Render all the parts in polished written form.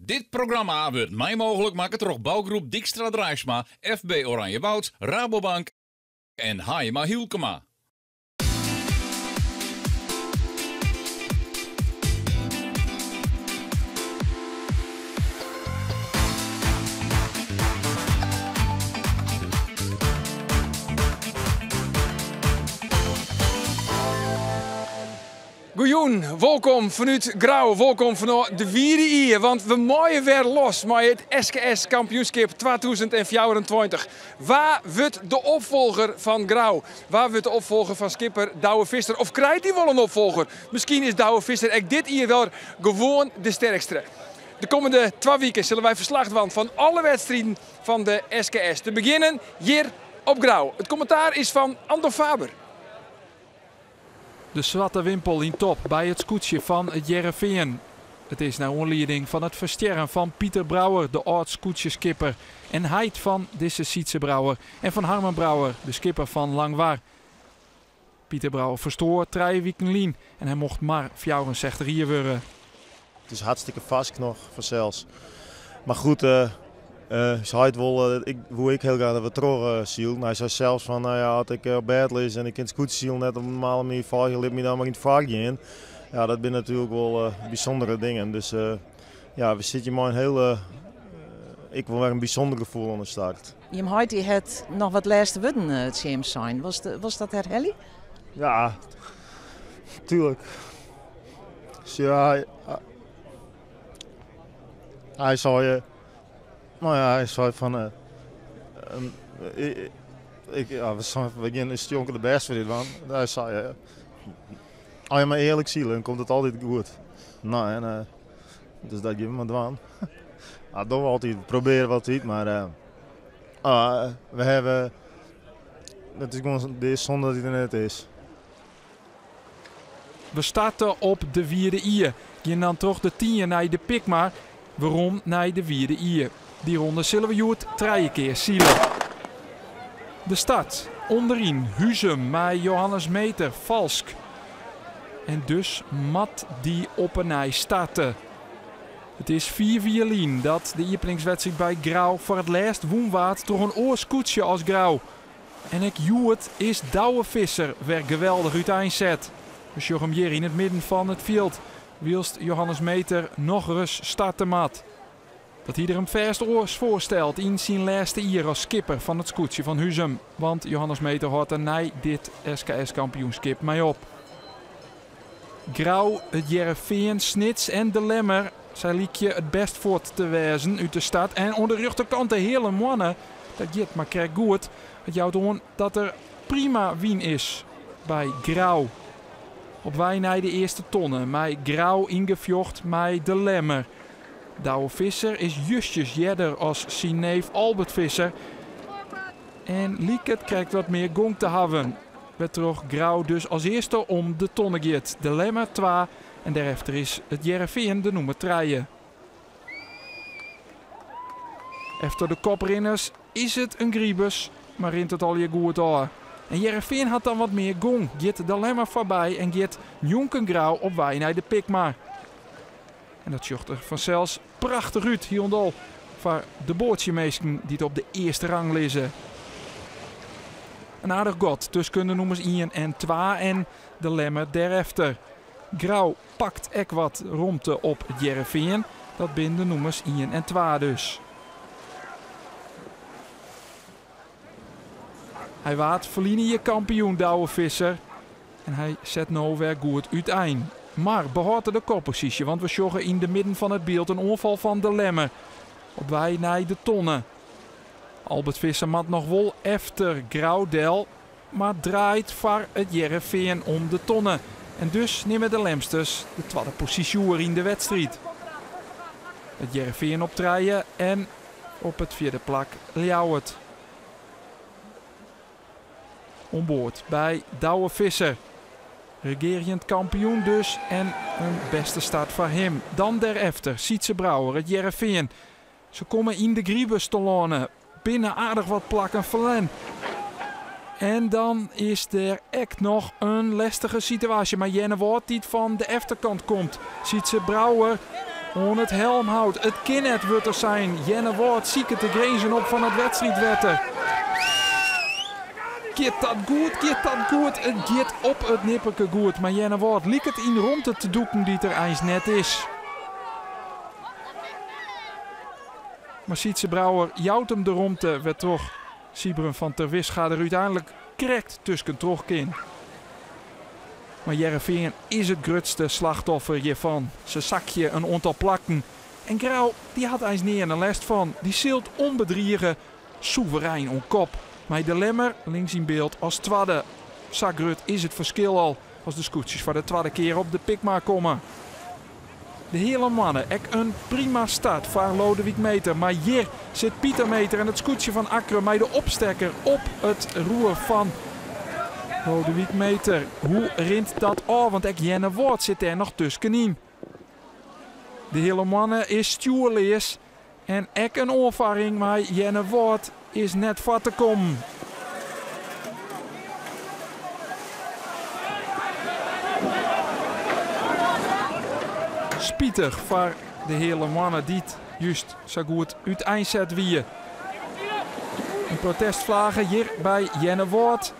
Dit programma wurdt mei mooglik makke troch Bougroep Dykstra Draisma, FB Oranjewoud, Rabobank en Haaima Hylkema. Goejûn, wolkom fanút Grou, wolkom fanôf de Wiere Ie, want we meie wer los mei it SKS kampioenskip 2024. Wa wurdt de opfolger fan Grou? Wa wurdt de opfolger fan skipper Douwe Visser? Of krijt hy wol in opfolger? Miskien is Douwe Visser ek dit jier wer gewoan de sterkste. De kommende twa wiken sille wy ferslach dwaan fan alle wedstriden fan de SKS. Te begjinnen hjir op Grou. It kommentaar is fan Andor Faber. De swarte wimpel yn top by it skûtsje fan It Hearrenfean. It is nei oanlieding fan it ferstjerren fan Pieter Brouwer, de âld-skûtsjeskipper en heit fan dizze Sytze Brouwer en fan Harmen Brouwer, de skipper fan Langwar. Pieter Brouwer ferstoar trije wiken lyn en hy mocht mar 64 jier wurde. It is hartstikke farsk noch fansels. Mar goed, ús heit wol, ik woe ek hiel graach dat we troch sylden. Hy sei sels fan, nou ja, as ik op bêd lis en ik kin it skûtsjesilen net op in normale manier folgje, lit my dan mar yn it foar gean. Ja, dat binne natuerlik wol bysûndere dingen. Dus ja, we sitte hjir mei in hiele, ek wol wer in bysûnder gefoel oan de start. Jim heit dy hat noch wat lêste wurden tsjin jim sein. Wolst dat herhelje? Ja, tuerlik. Ja, hy sei, no ja, hy sei fan, ik, ja, we seinen, we gean ús stjonke de bêst foar dit dwaan. Hy sei, as je mar earlik sile, dan komt it altyd goed. No, en dus dat gean we mar dwaan. Ja, dogge we altyd, we probearje altyd, mar we hawwe, it is gewoan zonde dat hy der net is. We starte op de Wierde Ie, gean dan troch de Tynje nei de Pikmar, werom nei de Wierde Ie. Dy ronde sille we hjoed trije kear sile. De start, ûnderyn Huzum mei Johannes Meeter, falsk. En dus moat dy op 'e nij starte. It is fiif jier lyn dat de iepeningswedstriid by Grou foar it lêst wûn waard troch in oar skûtsje as Grou. En ek hjoed is Douwe Visser wer geweldich úteinset. We sjogge him hjir yn it midden fan it fjild, wylst Johannes Meeter nochris starte moat. Dat hie er him fêst oars foarsteld yn syn lêste jier as skipper fan it skûtsje fan Huzum. Want Johannes Meeter hâldt der nei dit SKS-kampioenskip mei op. Grou, It Hearrenfean, Snits en De Lemmer, sy lykje it bêst fuort te wêzen út de start. En oan de rjochterkant de Heale Moanne, dat giet mar krekt goed. It jout oan dat der prima wyn is by Grou. Op wei nei de earste tonne mei Grou yn gefjocht mei De Lemmer. Douwe Visser is justjes earder as syn neef Albert Visser en liket krekt wat mear gong te hawwen. Wêrtroch Grou dus as earste om de tonne giet. De Lemmer twa en dêrefter is It Hearrenfean de nûmer trije. Efter de koprinners is it in gribus, mar rint it allegear goed ôf. En Hearrenfean hat dan wat mear gong, giet De Lemmer foarby en giet njonken Grou op wei nei de Pikmar. En dat sjocht der fansels prachtich út, hielendal foar de boatsjeminsken dy't op de earste rang lizze. In aardich gat tusken de nûmers ien en twa en De Lemmer dêrefter. Grou pakt ek wat romte op It Hearrenfean, dat binne de nûmers ien en twa dus. Hy waard ferline jier kampioen, Douwe Visser. En hy set no wer goed útein. Mar behâldt er de kopposysje, want we sjogge yn de midden fan it byld in oanfal fan De Lemmer. Op wei nei de tonne. Albert Visser moat noch wol efter Grou del, mar draait foar It Hearrenfean om de tonne. En dus nimme de Lemsters de twadde posysje oer yn de wedstriid. It Hearrenfean op trije en op it fjirde plak Ljouwert. Oan board by Douwe Visser. Regearjend kampioen dus en in bêste start foar him. Dan dêrefter Sytze Brouwer, It Hearrenfean. Se komme yn de gribus telâne, binne aardich wat plakken ferlern. En dan is der ek noch in lestige situaasje mei Earnewâld dy't fan de efterkant komt. Sytze Brouwer. Oan it helmhout, it kin net, wurdt der sein. Earnewâld siket de grinzen op fan it wedstriidwetter. Giet dat goed, giet dat goed? It giet op it nipperke goed, mar Earnewâld liket yn romte te dûken dy't der eins net is. Mar Sytze Brouwer jout him de romte wêrtroch Sybren van Terwisga der úteinlik krekt tuskentroch kin. Mar Hearrenfean is it grutste slachtoffer hjirfan. Se sakje in oantal plakken en Grou dy hat eins nearne lêst fan. Dy sylt ûnbedrige soeverein oan kop. Mei De Lemmer links yn byld as twadde. Sa grut is it ferskil al as de skûtsjes foar de twadde kear op de Pikmar komme. De Heale Moanne, ek in prima start foar Loadewyk Meeter. Mar hjir sit Pieter Meeter en it skûtsje fan Akkrum mei de opstekker op it roer fan Loadewyk Meeter. Hoe rint dat ôf? Want ek Earnewâld sit dêr noch tuskenyn. De Heale Moanne is stjoerleas en ek in oanfarring mei Earnewâld is net foar te kommen. Spitich foar de Heale Moanne dy't just sa goed úteinset wie. In protestflage hjir by Earnewâld.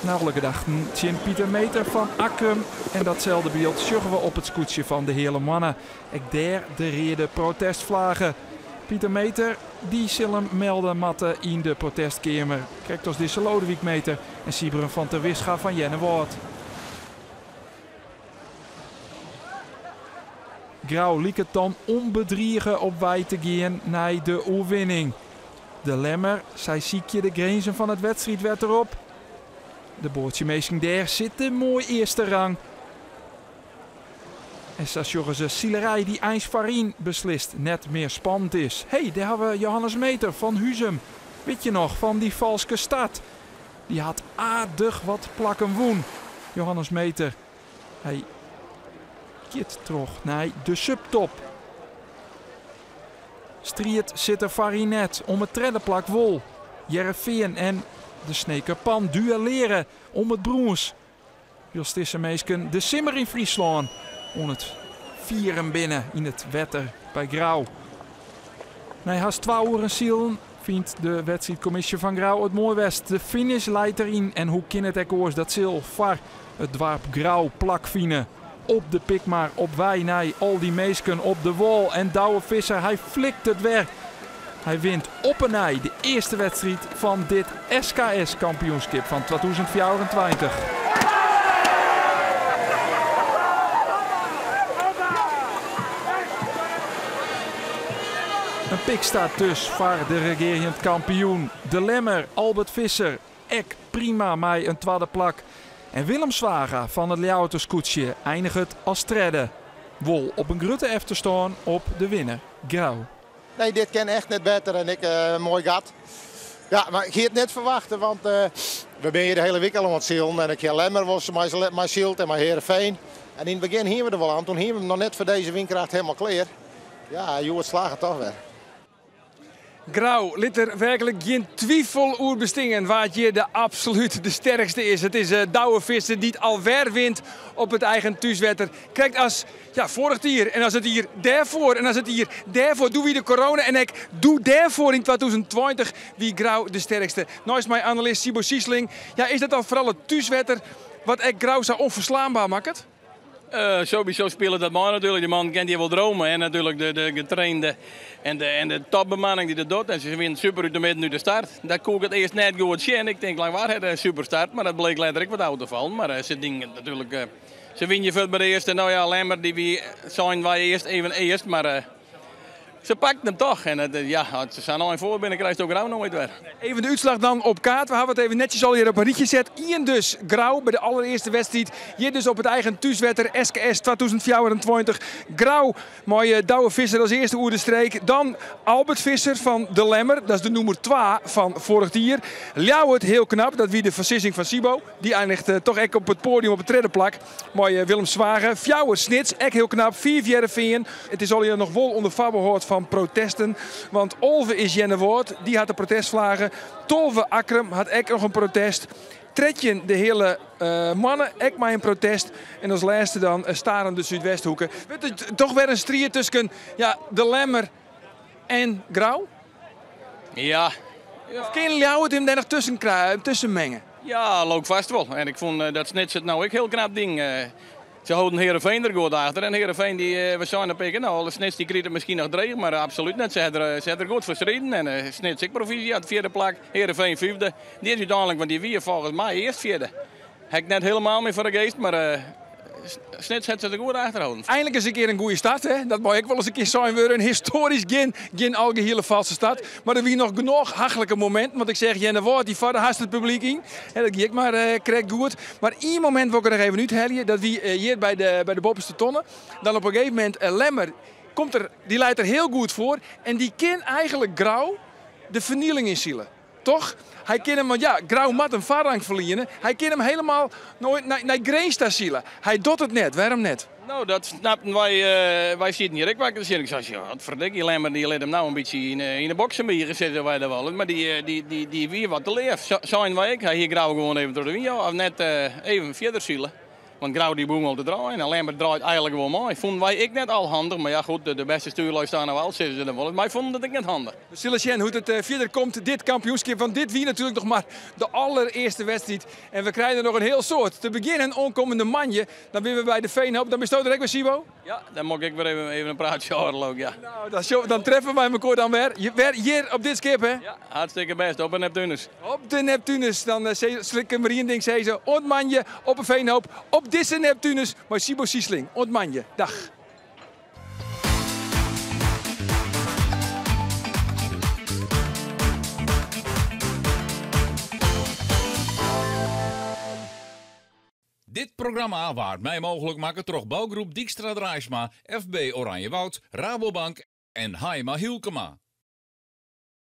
Nei alle gedachten tsjin Pieter Meeter fan Akkrum. En datselde byld sjogge we op it skûtsje fan de Heale Moanne. Ek dêr de reade protestflage. Pieter Meeter dy sil him melde moatte yn de protestkeamer. Krekt as dizze Loadewyk Meeter en Sybren van Terwisga fan Earnewâld. Grou liket dan ûnbedrige op wei te gean nei de oerwinning. De Lemmer, sy sykje de grinzen fan it wedstriidwetter op. De boatsjeminsken dêr sitte moai earste rang. En sa sjogge se silerij dy't eins foaryn beslist net mear spannend is. Hé, dêr hawwe we Johannes Meeter fan Huzum. Wit je noch fan dy falske start? Dy hat aardich wat plakken wûn. Johannes Meeter, hy giet troch nei de subtop. Striid sit der foaryn net, om it tredde plak wol. Hearrenfean en de Sneker Pan duelleare om it brûns. Wylst dizze minsken de simmer yn Fryslân oan it fieren binne yn it wetter by Grou. Nei hast twa oeren silen fynt de wedstriidkommisje fan Grou it moai west. De finish leit deryn en hoe kin it ek oars, dat sil foar it doarp Grou plakfine. Op de Pikmar op wei nei al dy minsken op de wâl en Douwe Visser hy flikt it wer. Hy wint op 'e nij de earste wedstriid fan dit SKS kampioenskip fan 2024. In pikstart dus foar de regearjend kampioen, de Lemmer Albert Visser. Ek prima mei in twadde plak. En Willem Zwaga fan it Ljouwerter skûtsje einiget as tredde. Wol op in grutte efterstân op de winner, Grou. Nee, dit kin echt net better en ek in moai gat. Ja, mar ik hie it net ferwachte, want we binne hjir de hiele wike al oan it silen en ik hie Lemmer wol mei syld en mei Heerenveen. En yn it begjin hiene we der wol aan, toen hiene we him noch net foar dizze wynkracht helemaal klear. Ja, hjoed slagge it toch wer. Grou lit der werklik gjin twifel oer bestean wa't hjir de absolút de sterkste is. It is Douwe Visser dy't alwer wint op it eigen thúswetter. Krekt as ja, foarich jier en as it jier dêrfoar en as it jier dêrfoar. Doe wie de corona en ek doe dêrfoar yn 2020 wie Grou de sterkste. Neist my analist Siebo Siesling. Ja, is dat dan foaral it thúswetter wat ek Grou sa ûnferslaanber makket? Sowieso spilet dat mei natuerlik. Dy man kin hjir wol drome. En natuerlik de getrainde en de topbemanning dy't it docht. En se wienen super út de midden út de start. Dat koe ik it earst net goed sjen. Ik tink lang waar hat in super start. Mar dat bleek letter ek wat ôf te fallen. Mar se dingen natuerlik. Se winje fuort by de earste. No ja, Lemmer dy wie seinen wy earst even earst. Mar Se pakten him toch en ja, as se sa ein foar binne, krijst ook Grou noait wer. Even de útslach dan op kaart. We hawwe it even netsjes allegear op in rychje set. Ien dus Grou by de allerearste wedstriid. Hjir dus op it eigen thúswetter SKS 2024. Grou mei Douwe Visser as earste oer de streek. Dan Albert Visser fan De Lemmer, dat is de nûmer 2 fan foarich jier. Ljouwert, hiel knap, dat wie de foarsizzing fan Siebo. Dy einiget toch ek op it poadium op it tredde plak. Mei Willem Zwaga. Fjouwer Snits, ek hiel knap. Fiif Hearrenfean. It is allegear noch wol ûnder foarbehâld fan protesten. Want 11 is Earnewâld, dy hat de protestflage. 12 Akkrum hat ek noch in protest. 13 de Heale Moanne, ek mei in protest. En as lêste dan Starum de Súdwesthoeke. Wurdt it toch wer in striid tusken ja, de Lemmer en Grou? Ja. Of kin Ljouwert him dêr noch tusken, tusken menge? Ja, leau ik fêst wol. En ik fûn dat Snits it no ek hiel knap ding. Se holden Heerenveen der goed achter. En Heerenveen, dy, we seinen op ik, no, Snits dy kriget it miskien noch dreech, mar absolút net. Se ha der, se ha der goed foar striden. En Snits ek proficiat, fjirde plak. Heerenveen fyfde. Dy is úteinlik, want dy wie folgens my earst fjirde. Ha ik net hielendal mear foar de geast, mar Snits hat se der goed achter holden. Einlik ris in kear in goede start, hè? Dat mei ek wolris in kear sein wurde. In histoarysk gjin, gjin algehiele falske start. Mar der wie noch genôch hachlike mominten. Want ik seach Earnewâld, dy farde hast it publyk yn. Hè, dat gie ek mar krekt goed. Mar ien momint wol ik der noch even úthelje. Dat wie hjir by de, by de boppenste tonne. Dan op in gegeven momint, Lemmer komt der, dy leit der hiel goed foar. En dy kin eigentlik Grou de fernieling ynsile. Toch? Hy kin him, want ja, Grou moat in foarrang ferliene. Hy kin him hielendal nei, nei Grins ta sile. Hy docht it net. Wêrom net? No, dat snapten wy. Wy sieten hjir ek wakker te sjen. Ik sei, ja, wat ferdikkie, Lemmer dy lit him no in bytsje yn, yn de boksen wiege, sizze wy dan wol. Mar dy, dy, dy, dy wie wat te leaf, seinen wy ek. Hy hie Grou gewoan even troch de wyn of net even fierder sile. Want Grou dy begûn al te draaien en Lemmer draait eigentlik wol mei. Fûnen wy ek net al handich, mar ja goed, de bêste stuurlui stean oan wal, sizze se dan wol. Wy fûnen it ek net handich. We sille sjen hoe't it fierder komt, dit kampioenskip. Want dit wie natuerlik noch mar de allerearste wedstriid. En we krije der noch in hiel soad. Te begjinnen oankommende moandei. Dan binne we by de Veenhoop. Dan bisto der ek wer, Siebo? Ja, dan mei ik wer even in praatsje hâlde, leau ik, ja. Nou, dan, dan treffe wy mekoar dan wer. Wer hjir op dit skip, hè? Ja, hartstikke bêst. Op de Neptunus. Op de Neptunus. Dan sil ik mar ien ding sizze. Oant moandei op 'e Veenhoop. Op dizze Neptunus mei Siebo Siesling. Oant moandei. Dag. Dit programma waard mei mooglik makke troch bougroep Dykstra Draaisma, FB Oranjewoud, Rabobank en Haima Hylkema.